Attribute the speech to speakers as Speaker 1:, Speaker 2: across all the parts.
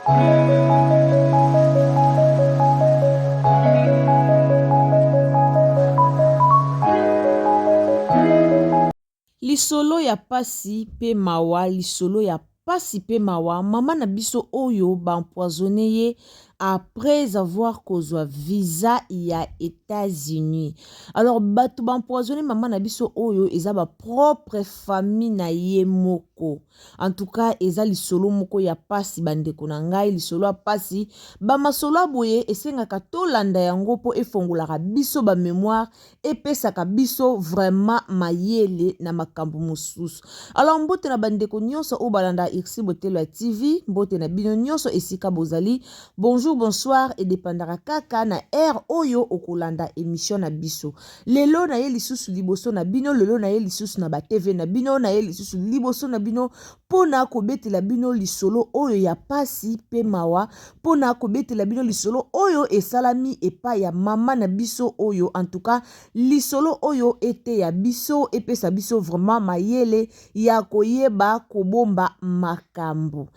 Speaker 1: Lisolo ya pasi pe mawa lisolo ya pasi pe mawa mama na biso oyo ba empoisonne ye après avoir kozwa visa ya Etats-Unis. Alors bato ba empoisonne mama na biso oyo eza ba propre famille na ye moko. En tout cas eza lisolo moko ya pasi bandeko na ngai, lisolo ya pasi. Ba masolo ya boye esengaka tolanda yango po efongolaka biso ba memoire epesaka biso vraiment mayele na makambo mosusu. Alors mbote na bandeko nyonso oyo balandaka Ursule Botelo ya TV, mbote na bino nyonso esika bozali. Bonjour, bonsoir, edepandaka kaka na heure oyo okolanda emission na biso. Lelo na ye lisusu liboso na bino, lelo na ye lisusu na ba TV na bino, na ye lisusu liboso na bino pona kobetela bino lisolo oyo ya pasi pe mawa, pona kobetela bino lisolo oyo esalami epai ya mama na biso oyo. En tout cas lisolo oyo eteya biso, epesa biso vraiment mayele ya koyeba kobomba makambo.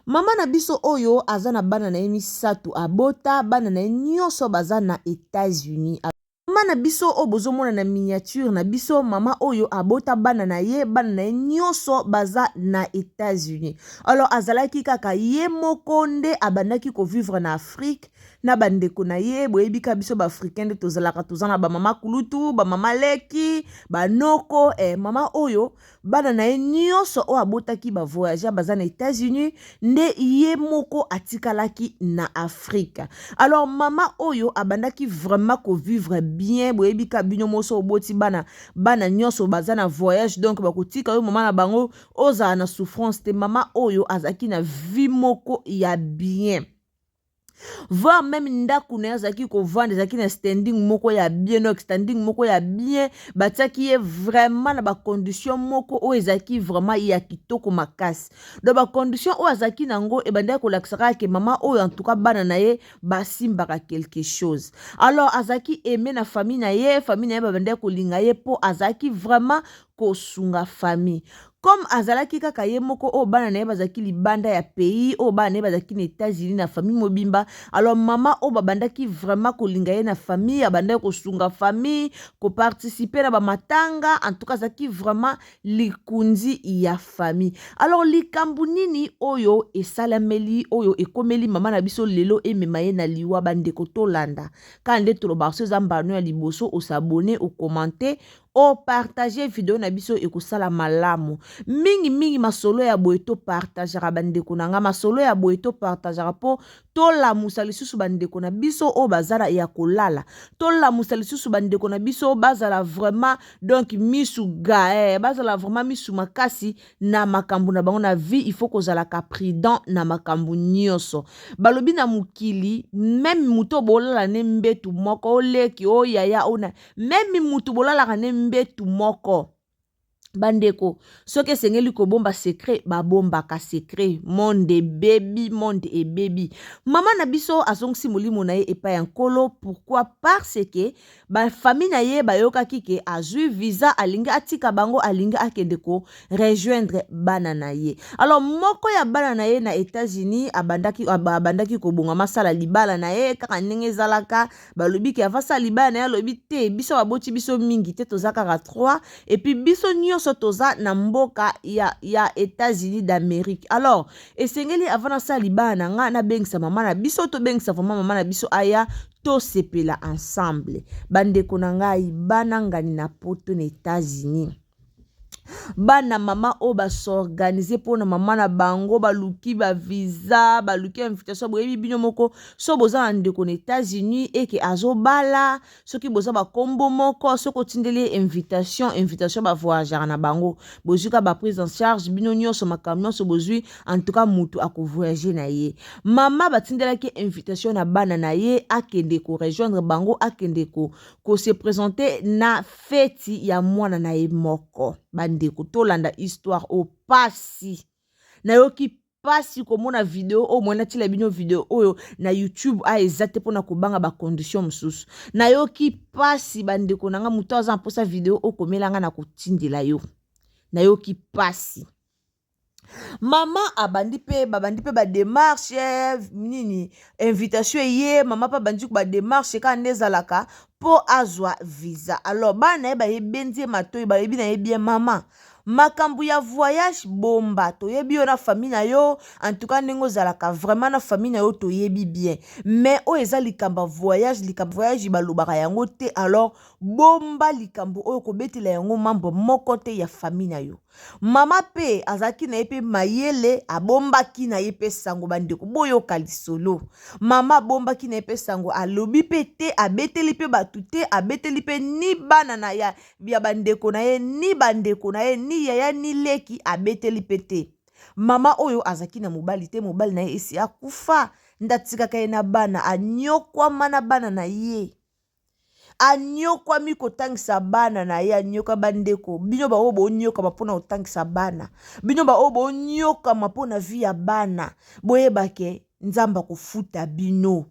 Speaker 1: Mama na biso oyo aza na bana na ye misatu abota, bana na ye nyonso baza na Etats-Unis. Mama na biso oyo bozomona na miniature na biso, mama oyo abota bana na ye, bana na ye nyonso baza na Etats-Unis. Alors azalaki kaka ye moko nde abandaki kovivre na Afrique na bandeko na ye. Boyebi kaka biso ba Africain nde tozalaka, toza na ba mama kulutu, ba mama leki, ba noko. Mama oyo bana na ye nyonso oyo abotaki ba voyageur baza na Etats-Unis, nde ye moko atikalaki na Afrique. Alors mama oyo abandaki vraiment ko vivre bien. Boyebi ka bino moso oboti bana, bana nyonso baza na voyage, donc bakotika yo mama na bango ozala na souffrance te. Mama oyo azalaki na vie moko ya bien, voire meme ndako na ye azalaki kovanda ezalaki na standing moko ya bien, donc standing moko ya bien, batiaki ye vraiment na bacondition moko oyo ezalaki vraiment ya kitoko makasi. Donc bacondition oyo azalaki nango ebandaki kolakisa kaka ke mama oyo en tout cas bana na ye basimbaka quelque chose. Alors azalaki aime na famille na ye, famille na ye babandaki kolinga ye mpo azalaki vraiment kosunga famille. Comme azalaki kaka ye moko oyo bana na ye bazalaki libanda ya pays, oyo bana na ye bazalaki na Etats-Unis na famille mobimba, alors mama oyo babandaki vraiment kolinga ye na famille, abandaki kosunga famille, koparticiper na bamatanga, en tout cas azalaki vraiment likunzi ya famille. Alors likambo nini oyo esalameli, oyo ekomeli mama na biso lelo emema ye na liwa? Bandeko tolanda kaka nde tolobaka, so eza mbano ya liboso osabone, okomante, o partager video na biso, ekosala malamu mingi mingi. Masolo ya boye to partageaka, bandeko na nga, masolo ya boye to partageaka mpo tolamusa lisusu bandeko na biso oyo bazala ya kolala, tolamusa lisusu bandeko na biso bazala vraiment donc misu ga bazala vraiment misu makasi na makambo na bango na vie. Il faut kozalaka prudent na makambo nyonso. Balobi na mokili, meme moto bolala ne mbetu moko, oleki oyaya ona, meme mutu bolalaka ne mbetu moko, bandeko, soki esengeli kobomba secret, babombaka secret. Monde ebebi, monde ebebi. Mama na biso azongisi molimo na ye epai ya Nkolo. Pourquoi? Parce que bafamille na ye bayokaki ke azwi visa, alingi atika bango, alingi akende ko rejoindre bana na ye. Alors moko ya bana na ye na États-Unis abandaki kobonga masala libala na ye kaka ndenge ezalaka. Balobi ke avasa libala na ye, alobi te, biso baboti biso mingi te, toza kaka 3 et puis biso nyonso toza na mboka ya États-Unis d'Amérique. Alors esengeli avant nasala libala na nga, nabengisa mama na biso, tobengisa vraiment mama na biso aya, tosepela ensemble. Bandeko na ngai, bana ngani na poto na États-Unis, bana mama oyo basorganize mpona mama na bango, baluki bavisa, baluki invitation. Boyebi bino moko, so boza na ndeko na États-Unis eke azobala, soki boza bakombo moko, soki otindeli ye invitation, invitation bavoyageaka na bango, bozwi ka baprise en charge bino nyonso, makambo nyonso bozwi. En tout cas mutu akovoyage na ye, mama batindelaki invitation na bana na ye, akende korejoindre bango, akende kose présenter na feti ya mwana na ye moko. Bandeko, tolanda histoire oyo pasi. Nayoki pasi komona video oyo. Mwana natila bino video oyo na YouTube a eza te mpona kobanga bacondition mosusu. Nayoki pasi, bandeko na nga. Moto aza na mposa video okomela nga na kotindela yo. Nayoki pasi. Mama abandi mpe babandi mpe bademarche nini invitation eye mama mpe abandi bademarche kaka nde ezalaka mpo azwa visa. Alors bana na ye bayebendi ye matoi, bayebi na ye bien mama makambo ya voyage bomba, toyebi yo na famille na yo, en tout cas ndenge ozalaka vraiment na famille na yo toyebi bien, mais oyo eza likambo ya voyage, likambo voyage balobaka yango te. Alors bomba likambo oyo, kobetela yango mambo moko te ya famille na yo. Mama mpe azalaki na ye mpe mayele, abombaki na ye mpe sango. Bandeko, boyoka lisolo. Mama abombaki na ye mpe sango, alobi mpe te, abeteli mpe bato te, abeteli mpe ni bana na ya, ya bandeko na ye, ni bandeko na ye, ni yaya ni leki, abeteli mpe te. Mama oyo azalaki na mobali te, mobali na ye esi akufa, nde atikaka ye na bana, anyokwama na bana na ye, anyokwami kotangisa bana na ye, anyoka. Bandeko, bino baoyo bonyokama mpona kotangisa bana, bino baoyo bonyokama mpona vie ya bana, boyeba ke Nzambe akofuta bino.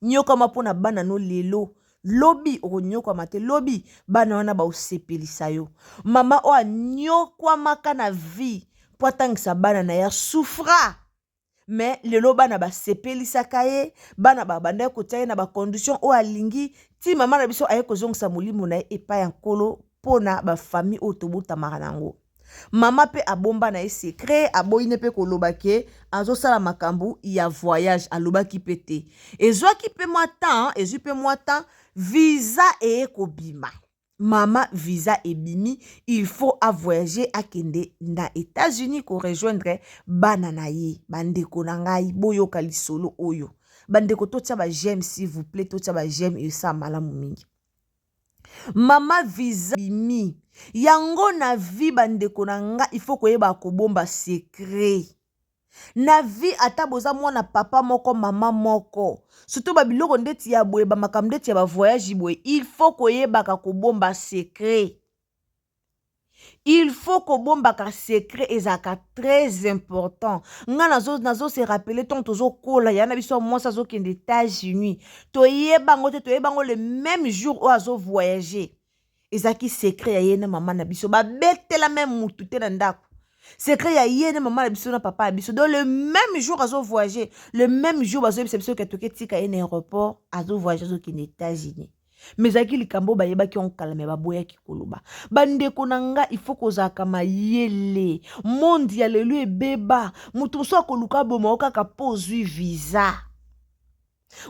Speaker 1: Nyokama mpona bana no lelo, lobi okonyokama te, lobi bana wana baosepelisa yo. Mama oyo anyokwamaka na vie mpo atangisa bana na ye, asouffra, mais lelo bana basepelisaka ye, bana babandaki kotia ye na bacondition oyo alingi, ti mama na biso aye kozongisa molimo na ye epai ya Nkolo. Mpona bafamille oyo tobotamaka na yango, mama mpe abomba na ye secret, aboyi ne mpe koloba ke azosala makambo ya voyage, alobaki mpe te. Ezwaki mpe mwa temps, ezwi mpe mwa temps, visa eye kobima. Mama visa ebimi, il faut avoyager, akende na États-Unis korejoindre bana na ye. Bandeko na ngai, boyoka lisolo oyo. Bandeko, totia baj'aime, s'il vous plaît, totia baj'aime, esa malamu mingi. Mama visa bimi yango na vie. Bandeko na nga, il faut koyeba kobomba secret na vie. Ata boza mwana papa moko, mama moko, surtout babiloko ndeti ya boye, bamakambo ndeti ya bavoyage boye, il faut koyebaka kobomba secret. Il faut kobombaka secret, ezalaka très important. Nga nazo se rappeler ntango tozokola, ya na biso ya mwasi azokende États-Unis, toyeba yango te, toyeba yango le même jour oyo azovoyage. Ezalaki secret ya ye na mama na biso, babetela même mutu te na ndako, secret ya ye na mama na biso na papa ya biso. Donc le même jour azovoyage, le même jour bazoyebisa biso ke toke tika ye na aéroport, azovoyage, azokende États-Unis. Mais ezalaki likambo oyo bayebaki yango kala, mais baboyaki koloba. Bandeko na nga, il faut kozalaka mayele. Monde ya lelo ebeba. Moto mosusu akoluka aboma yo kaka mpo ozwi visa.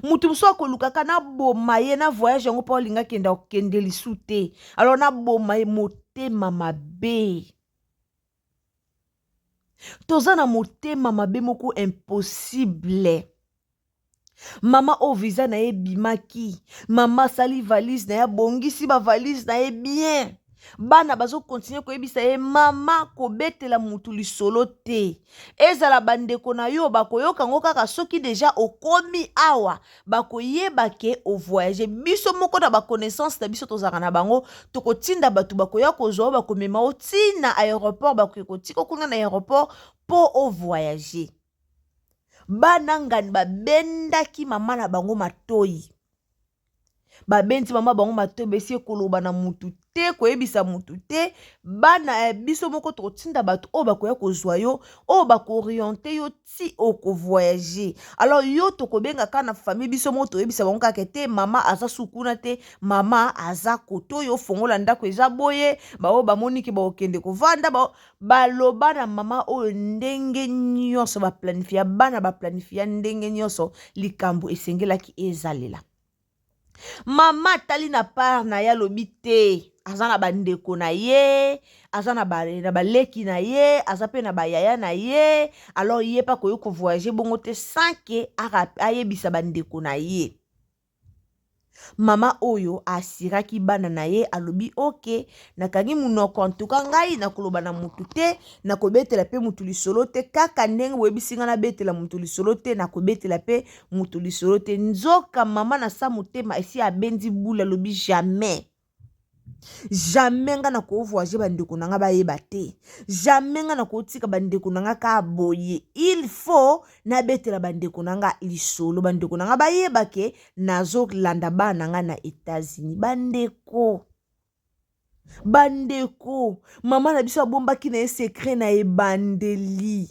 Speaker 1: Moto mosusu akolukaka naboma ye na voyage yango mpo alinga akende, akokende lisu te, alors naboma ye. Motema mabe, toza na motema mabe moko impossible. Mama oyo visa na ye ebimaki, mama asali valise na ye, abongisi bavalise na ye bien. Bana bazokontinue koyebisa ye: "Mama, kobetela mutu lisolo te, ezala bandeko na yo, bakoyoka yango kaka soki déjà okomi awa, bakoyeba ke ovoyage. Biso moko na baconnaissance na biso tozalaka na bango, tokotinda bato bakoya kozwa oyo, bakomema o ntina aéroport, bakoki kotika kuna na aéroport mpo ovoyage." Bana ngani babendaki mama na bango matoi, babendi mama bango matoi, besi ekoloba na mutu te, koyebisa mutu te. "Bana ya biso moko tokotinda bato oyo bakoya kozwa yo, oyo bakoorienter yo ti okovoyage. Alors yo tokobenga kaka na famille, biso moko toyebisa bango kaka te mama aza sukuna te, mama aza kote oyo, fongola ndako eza boye, baoyo bamoniki bakokende kovanda." Baloba na mama oyo ndenge nyonso baplanifia, bana baplanifia ndenge nyonso likambo esengelaki ezalela. Mama atali na part na ye, alobi te, aza na bandeko na ye, aza na baleki na ye, aza mpe na bayaya na ye, alors ye mpe akoki kovoyage bongo te sans ke ayebisa bandeko na ye. Mama oyo asiraki bana na ye, alobi: "Ok, nakangi monoko, antuka ngai nakoloba na mutu te, nakobetela mpe mutu lisolo te. Kaka ndenge boyebisi ngai nabetela mutu lisolo te, nakobetela mpe mutu lisolo te." Nzoka mama na sa motema esi abendi bule, alobi: "Jamais, jamais ngai nakovoyage bandeko na ngai bayeba te, jamais ngai nakotika bandeko na ngai kaka boye. Il faut nabetela bandeko na ngai lisolo, bandeko na ngai bayeba ke nazolanda bana na ngai na États-Unis." Bandeko, Bandeko, mama na biso abombaki na ye secret na ebandeli.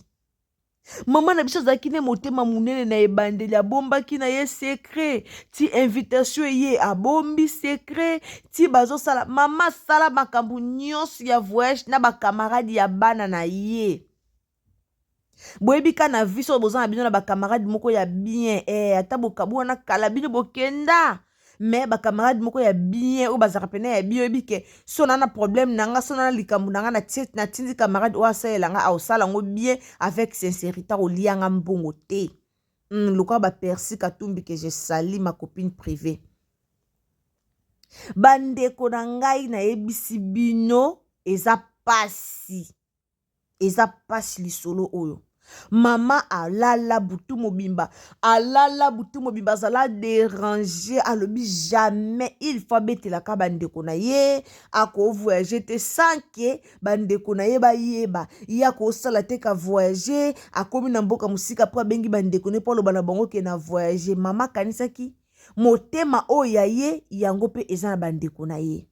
Speaker 1: Mama na biso azalaki nde motema monene na ebandeli, abombaki na ye secret ti invitation eye, abombi secret ti bazosala. Mama asala makambo nyonso ya voyage na bakamarade ya bana na ye. Boyebi ka na vie soki boza na bino na bakamarade moko ya bien eh, ata bokabwana kala bino bokenda me bakamarade moko ya bien oyo bazalaka pene ya bien, oyebi ke so na na problème na nga, so na na likambo na nga, natindi camarade oyo asalela nga, aosala yango bien avec sincérité, akolia nga mbongo te. Lokola bapersi Katumbi que je sali ma copine privée. Bandeko na ngai, nayebisi bino, eza pasi, eza pasi lisolo oyo. Mama alala butu mobimba, alala butu mobimba, azala déranger. Alobi jamais il faut abetelaka bandeko na ye, akovoyage te sans ke bandeko na ye bayeba. Ye akosala te ka voyage, akomi na mboka mosika mpo abengi bandeko ne mpo aloba na bango ke na voyage. Mama akanisaki motema oyo ya ye yango mpe eza na bandeko na ye.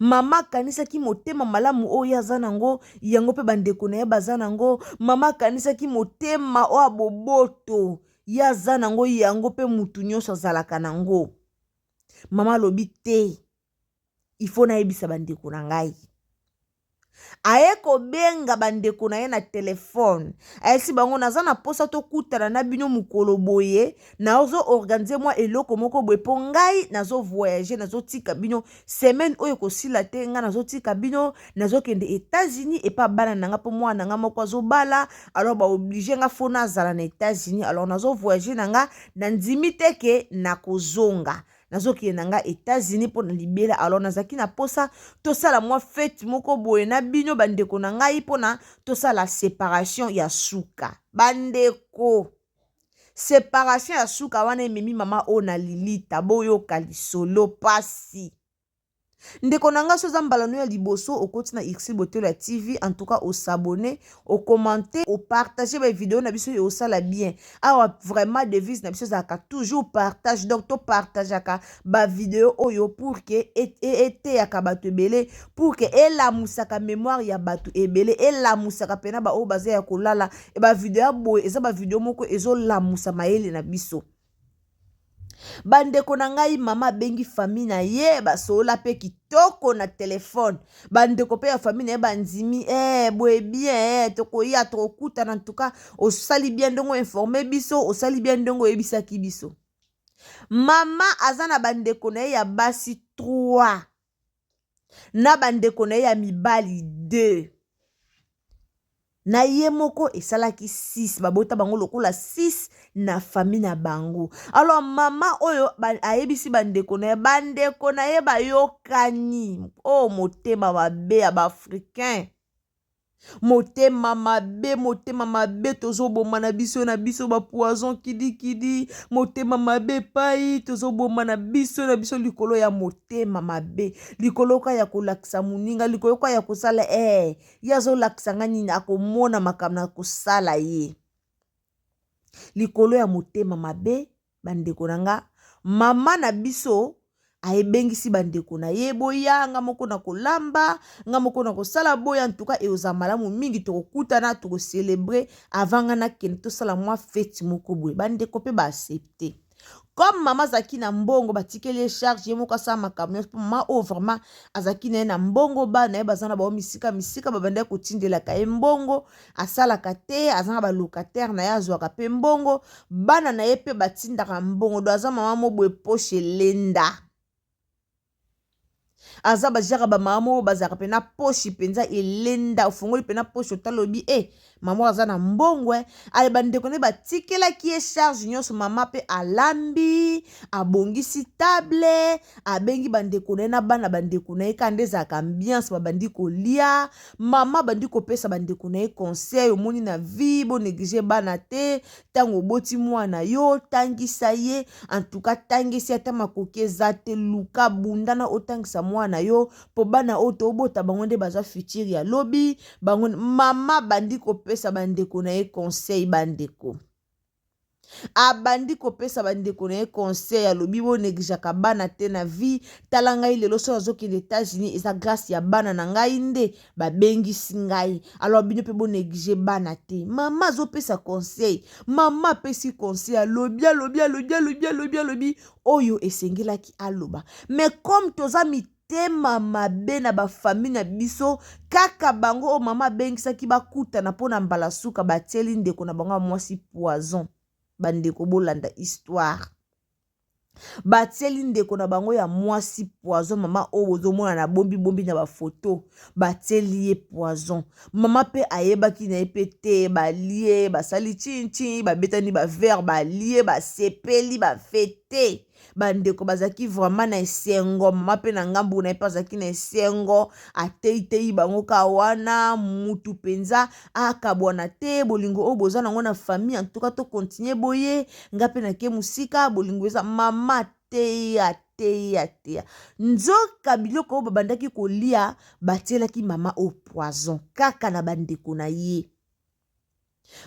Speaker 1: Mama akanisaki motema malamu oyo aza nango yango mpe bandeko na ye baza nango. Mama akanisaki motema oyo aboboto ye aza nango yango mpe mutu nyonso azalaka nango. Mama alobi te, ifo nayebisa bandeko na ngai. Aye kobenga bandeko na ye na telefone, ayebisi bango: "Naza na mposa tokutana na bino mokolo boye, nazo organiser mwa eloko moko boye mpo ngai nazo voyage, nazotika bino semaine oyo ekosila te. Ngai nazotika bino, nazokende États-Unis epa bana na nga mpo mwana na nga moko azobala, alors baoblige nga faut nazala na États-Unis. Alors nazo voyage na nga, nandimi te ke nakozonga, nazokende na nga États-Unis mpo na libela. Alors nazalaki na mposa tosala mwa fête moko boye na bino bandeko na ngai mpona tosala séparation ya suka." Bandeko, séparation ya suka wana ememi mama oyo na lilita. Boyoka lisolo pasi. Ndeko na ngai, so oza mbala no ya liboso okoti na Ursule Botelo ya TV, en tout cas os'abonner, ocommenter, opartager bavideo na biso, osala bien. Awa vraiment devise na biso ezalaka toujours partage, donc topartageaka bavideo oyo pour ke eteyaka bato ebele, pour ke elamusaka mémoire ya bato ebele, elamusaka mpena baoyo baza ya kolala. Bavideo ya boye eza bavideo moko ezolamusa mayele na biso. Bandeko na ngai, mama abengi famille na ye, basolola mpe kitoko na telefone. Bandeko mpe ya famille na ye bandimi boye bien, tokoya, tokokutana. Ntuka osali bien ndenge oinformer biso, osali bien ndenge oyebisaki biso. Mama aza na bandeko na ye ya basi 3 na bandeko na ye ya mibali 2, na ye moko esalaki 6. Babota bango lokola 6 na famille na bango. Alors mama oyo ayebisi bandeko na ye, bandeko na ye bayokani. Oyo oh, motema mabe ya baafricain, motema mabe, motema mabe, tozoboma na biso na biso bapoison kidikidi. Motema mabe epai tozoboma na biso na biso likolo ya motema mabe, likolo ka ya kolakisa moninga, likolo ka ya kosala ye azolakisa nga nini, akomona makambo na kosala ye likolo ya motema mabe. Bandeko na nga, mama na biso ayebengisi bandeko na ye: "Boya, nga moko na kolamba, nga moko na kosala boya, ntuka ekozala malamu mingi, tokokutana, tokocélébrer avant nga nakende, tosala mwa fête moko boye." Bandeko mpe baaccepter. Comme mama azalaki na mbongo, batikeli ye charge, ye moko asala makambo nyonso, mpo mama oyo vraiment azalaki na ye na mbongo. Bana ye baza na bango misika misika, babandaki kotindelaka ye mbongo. Asalaka te, aza na balocataire na ye, azwaka mpe mbongo, bana na ye mpe batindaka mbongo. Do aza mama mo boye poche elenda, aza bajaka bamama moko bazalaka mpena poche mpenza elenda. Ofongoli mpena poche, otala, obi e mama aza na mbongo. Ale bandeko nde batikelaki ye charge nyonso. Mama mpe alambi, abongisi table, abengi bandeko na ye na bana bandeko na ye. Kaka nde ezalaka ambiance, babandi kolia. Mama abandi kopesa bandeko na ye conseil: "Omoni, na vie bonégliger bana te. Ntango oboti mwana yo, tangisa ye, antuka tangisi, ata makoki eza te, luka bundana otangisa mwana yo, mpo bana oyo tobota bango nde baza futur ya lobi." Bango mama bandi kopesa bandeko na ye conseil. Bandeko, Abandi kopesa bandeko na ye conseil, alobi bonegligeaka bana te na vie. Tala ngai lelo soki nazokende Etats-Unis eza grâce ya bana na ngai nde babengisi ngai, alors bino mpe bonéglige bana te. Mama azopesa conseil, mama apesi conseil, alobi alobi alobi alobi alobi alobi oyo esengelaki aloba. Mais comme toza mitema mabe na bafamille na biso, kaka bango oyo mama abengisaki bakutana mpo na mbala suka, batieli ndeko na bango ya mwasi poison. Bandeko, bolanda histoire. Batieli ndeko na bango ya mwasi poison. Mama oyo bozomona na bombi bombi na bafoto, batieli ye poison. Mama mpe ayebaki na ye mpe te. Balie, basali chinchin, babetani baverre, balie, basepeli, bafete. Bandeko bazalaki vraiment na esengo. Mama mpe na ngambu na ye mpe azalaki na esengo, ateitei bango ka wana. Mutu mpenza akabwana te. Bolingo oyo boza nango na famille, en tout cas tocontinue boye. Nga mpe nake mosika, bolingo eza. Mama teya teya teya, nzoka biloko oyo babandaki kolia, batielaki mama oyo poison kaka na bandeko na ye,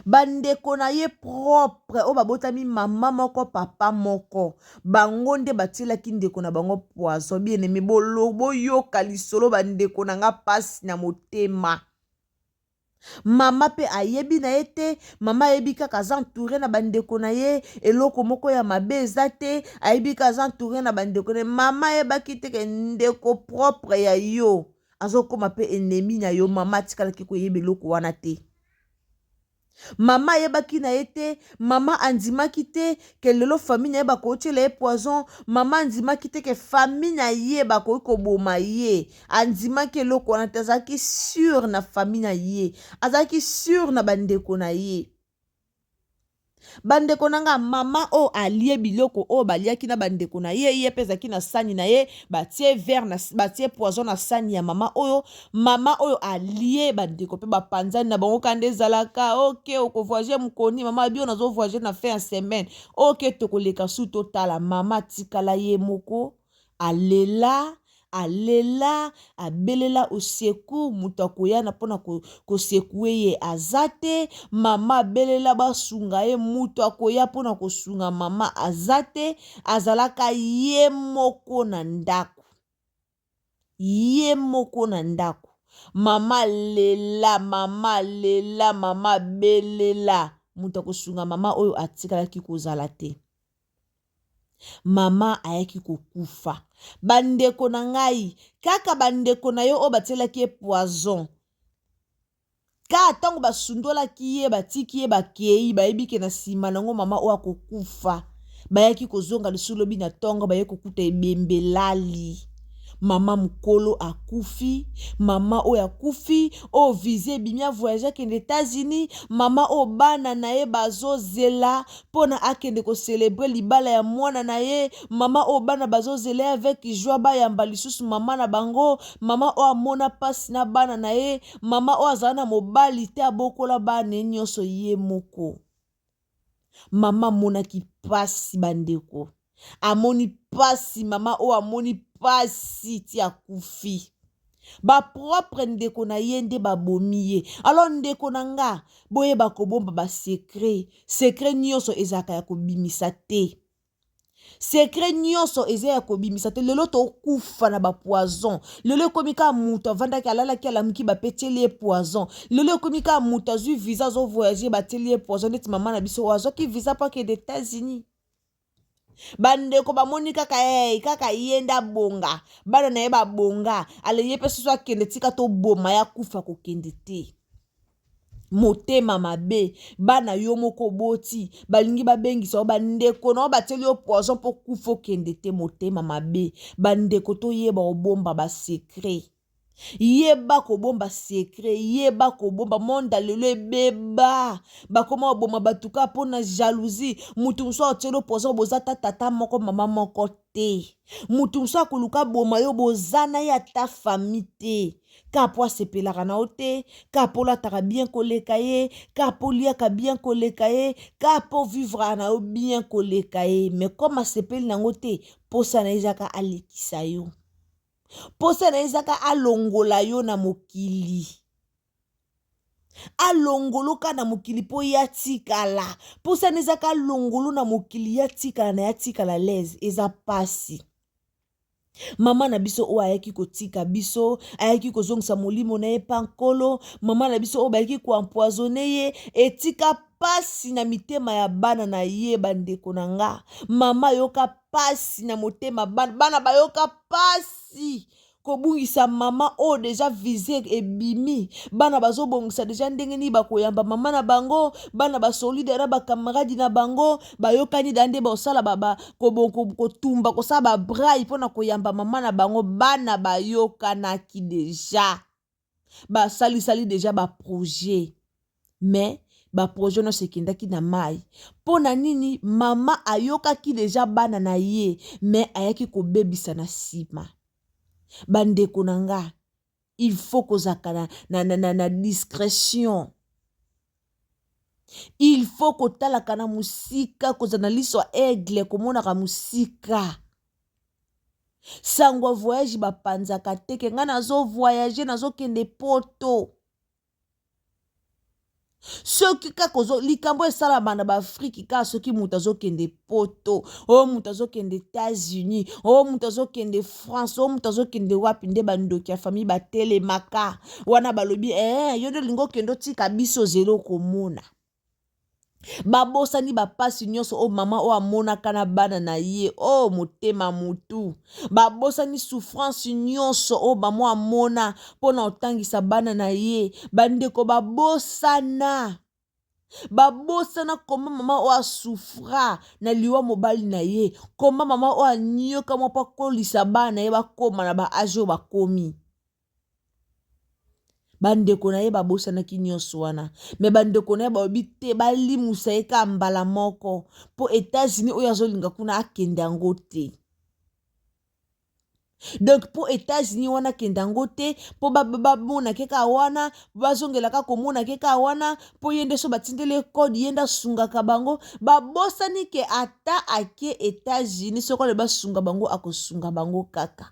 Speaker 1: bandeko na ye propre oyo babotami mama moko, papa moko. Bango nde batielaki ndeko na bango poison. Bien-aimé, boyoka lisolo, bandeko na nga, mpasi na motema. Mama mpe ayebi na ye te. Mama ayebi kaka aza entouré na bandeko na ye, eloko moko ya mabe eza te. Ayebi kaka aza entouré na bandeko na ye. Mama ayebaki te ke ndeko propre ya yo azokóma mpe ennemi na yo. Mama atikalaki koyeba eloko wana te. Mama ayebaki na ye te. Mama andimaki te ke lelo famille na ye bakotiela ye poison. Mama andimaki te ke famille na ye bakoki koboma ye. Andimaki eloko wana te. Azalaki sûr na famille na ye, azalaki sûr na bandeko na ye. Bandeko na nga, mama oyo alie biloko oyo baliaki na bandeko na ye, ye mpe ezalaki na sani na ye. Batie verre na, batie poison na sani ya mama oyo. Mama oyo alie, bandeko mpe bapanzani na bango. Kanda ezalaka ok, okovoyage mokoni. Mama abi oyo nazovoyage na fin ya semaine. Ok, tokoleka su totala. Mama atikala ye moko, alela, alela, abelela au secours. Moto akoya na mpona kosecouer ye aza te. Mama abelela basunga ye, moto akoya mpona kosunga mama aza te. Azalaka ye moko na ndako, ye moko na ndako. Mama lela, mama lela, mama abelela, moto akosunga mama oyo atikalaki kozala te. Mama ayaki kokufa. Bandeko na ngai, kaka bandeko na ye oyo batielaki ye poison, ka ntango basundolaki ye, batiki ye, bakei, bayebi ke na nsima nango mama oyo akokufa. Bayaki kozonga lisusu lobi na ntongo, baye kokuta ebembe elali. Mama mokolo akufi. Mama oyo akufi, oyo visa ebimi, avoyage akende États-Unis. Mama oyo bana na ye bazozela mpona akende kocélébrer libala ya mwana na ye. Mama oyo bana bazozela ye avec joie, bayamba lisusu mama na bango. Mama oyo amona mpasi na bana na ye. Mama oyo azala na mobali te, abokola bana ye nyonso ye moko. Mama amonaki mpasi, bandeko, amoni mpasi. Mama oyo amoni mpasi ti akufi. Bapropre ndeko na ye nde babomi ye. Alors ndeko na nga, boyeba kobomba basecret. Secret nyonso ezalaka ya kobimisa te, secret nyonso eza ya kobimisa te. Lelo tokufa na bapoison. Lelo ekomi kaka moto avandaki, alalaki, alamuki, bapetieli ye poison. Lelo ekomi kaka moto azwi visa, azovoyage, batieli ye poison. Neti mama na biso oyo azwaki visa mpo akende États-Unis, bandeko bamoni kaka hey, kaka ye nde abonga, bana na ye babonga, ale ye mpe soso akende, tika toboma ya kufa, kokende te. Motema mabe. Bana yo moko oboti balingi babengisa yo, bandeko na yo batieli yo poison mpo kufa, okende te. Motema mabe. Bandeko, toyeba obomba basecret, yeba kobomba secret, yeba kobomba. Monde lelo ebeba, bakoma koboma bato kaka mpona jalousie. Motu mosusu atieli yo poison, boza ta tata moko, mama moko te. Motu mosusu akoluka boma yo, boza na ye ata famille te, ka po asepelaka na yo te, ka po olataka bien koleka ye, ka po oliaka bien koleka ye, ka po vivre na yo bien koleka ye. Mais comme asepeli nango te, posa na ye ezaka alekisa yo, posa na ye ezaka alongola yo na mokili. Alongolo ka na mokili mpo ye atikala. Mposa na eza ka alongolo na mokili ye atikala na ye atikala l'aise. Eza pasi. Mama na biso oyo ayaki kotika biso, ayaki kozongisa molimo na ye pa Nkolo. Mama na biso oyo bayaki koempoisonne ye, etika pasi na mitema ya bana na ye. Bandeko na nga, mama ayoka pasi na motema, bana, bana bayoka pasi kobungisa mama oyo deja vise ebimi. Bana bazobongisa deja ndenge nini bakoyamba mama na bango. Bana basolide na bakamaradi na bango bayokani da nde bakosala kotumba, kosala babrai mpona koyamba mama na bango. Bana bayokanaki deja, basalisali deja baprojet, mais baprojet nyonso ekendaki na mai. Mpo na nini? Mama ayokaki deja bana na ye, mais ayaki kobebisa na nsima. Bandeko na nga, il faut kozalaka na discrétion, il faut kotalaka na mosika, kozala na liso ya aigle, komonaka mosika. Sango ya voyage bapanzaka te ke ngai nazovoyage, nazokende Poto. Soki kaka ozo likambo esalama na baAfrike kaka soki moto azokende Poto, oyo moto azokende États-Unis, oyo moto azokende France, oyo moto azokende wapi, nde bandoki ya famille batelemaka wana, balobi eh, yo nde olingi okende otika biso, zela okomona. Babosani bapasi nyonso oyo mama oyo amonaka na bana na ye. O oh, motema mutu. Babosani souffrance nyonso oyo mama amona mpo na kotangisa bana na ye. Bandeko, babosana, babosana koma mama oyo asufra na liwa mobali na ye, koma mama oyo anyoka mwa mpo akolisa bana na ye bakóma na baage oyo bakomi. Bandeko na ye babosanaki nyonso wana, me bandeko na ye balobi te, balimusa ye kaka mbala moko mpo États-Unis oyo azolinga kuna akende yango te. Donc mpo États-Unis wana akende yango te, mpo bamona ke kaka wana, bazongela kaka komona ke kaka wana, mpo ye nde so batindeli code, ye nde asungaka bango. Babosani ke ata ake États-Unis, soki alobi asunga bango, akosunga bango kaka.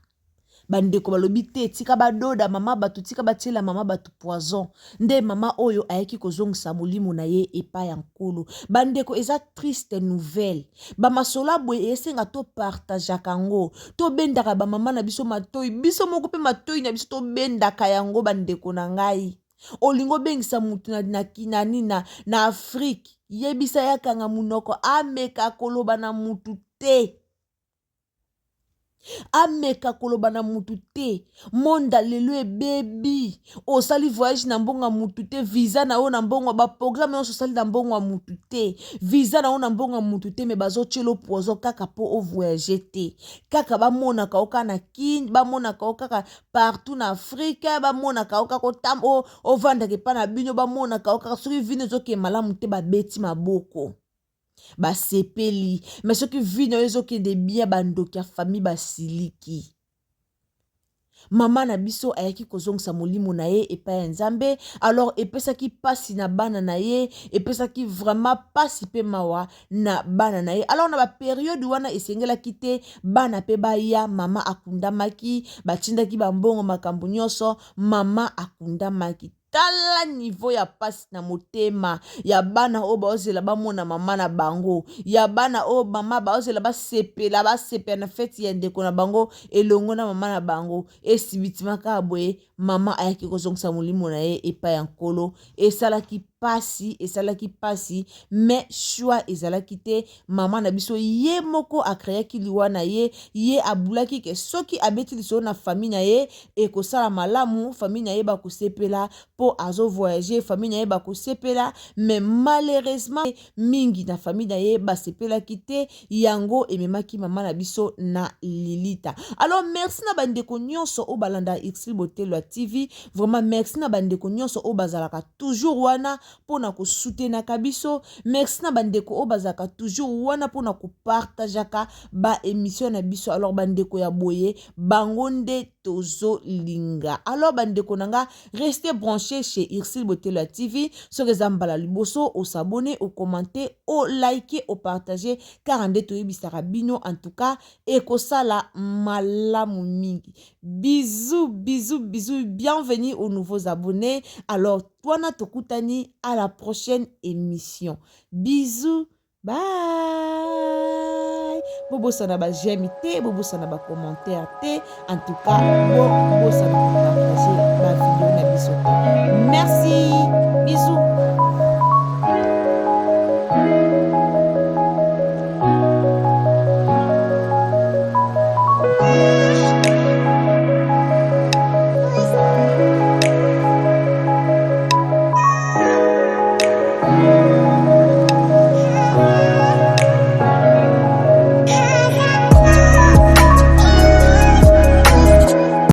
Speaker 1: Bandeko balobi te, tika badoda mama bato, tika batiela mama bato poison. Nde mama oyo ayaki kozongisa molimo na ye epai ya Nkolo. Bandeko, eza triste nouvelle. Bamasolo ya boye esenga topartageaka yango, tobendaka bamama na biso matoi, biso moko mpe matoi na biso tobendaka yango. Bandeko na ngai, olingi obengisa mutu na Afrike, yebisa ye akanga monoko, ameka koloba na mutu te, ameka koloba na mutu te. Monda lelo ebebi. Osali voyage na mbongo ya mutu te, visa na yo na mbongo, baprogramme nyonso osali na mbongo ya mutu te, visa na yo na mbongo ya mutu te, me bazotiela poison kaka mpo ovoyage te, kaka bamonaka yo kaka na Kine, bamonaka yo kaka partout na Afrike, bamonaka yo kaka ovandaka epai na bino, bamonaka yo kaka soki vino ezokende malamu te, babeti maboko, basepeli, me soki vie na yo ezokende bien, bandoki ya famille basiliki. Mama na biso ayaki kozongisa molimo na ye epai ya Nzambe. Alors epesaki mpasi na bana na ye, epesaki vraiment mpasi mpe mawa na bana na ye. Alors na baperiode wana esengelaki te bana mpe baya. Mama akundamaki, batindaki bambongo, makambo nyonso, mama akundamaki. Tala niveau ya pasi na motema ya bana oyo baozela bamona mama na bango, ya bana oyo mama baozela basepela, basepela na feti ya ndeko na bango elongo na mama na bango. Esibitima kaka boye, mama ayaki kozongisa molimo na ye epai ya Nkolo. Esalaki pasi, esalaki pasi, mais choix ezalaki te. Mama na biso ye moko akreaki liwa na ye. Ye abulaki ke soki abeti lisolo na famille na ye, ekosala malamu, famille na ye bakosepela mpo azovoyage, famille na ye bakosepela. Mais malheureusement mingi na famille na ye basepelaki te, yango ememaki mama na biso na lilita. Alors merci na bandeko nyonso oyo balanda Ursule Botelwa TV. Vraiment merci na bandeko nyonso oyo bazalaka toujours wana mpona kosutenaka biso. Merci na bandeko oyo bazalaka toujours wana mpona kopartageaka baémission na biso. Alors bandeko ya boye, bango nde tozolinga. Alors bandeko na nga, restez branché chez Ursule Botelwa TV. Soki eza mbala liboso, osabonner, ocommenter, olike, opartage kaka nde toyebisaka bino. En tout cas ekosala malamu mingi. Bisous, bisous, bisous, bienvenue aux nouveaux abonnés. Alors Wana tokutani à la prochaine émission. Bisous. Bye. Bobosana ba j'aime te, bobosana ba commentaire te. En tout cas, bobosana ko partager ba vidéo na biso te. Merci.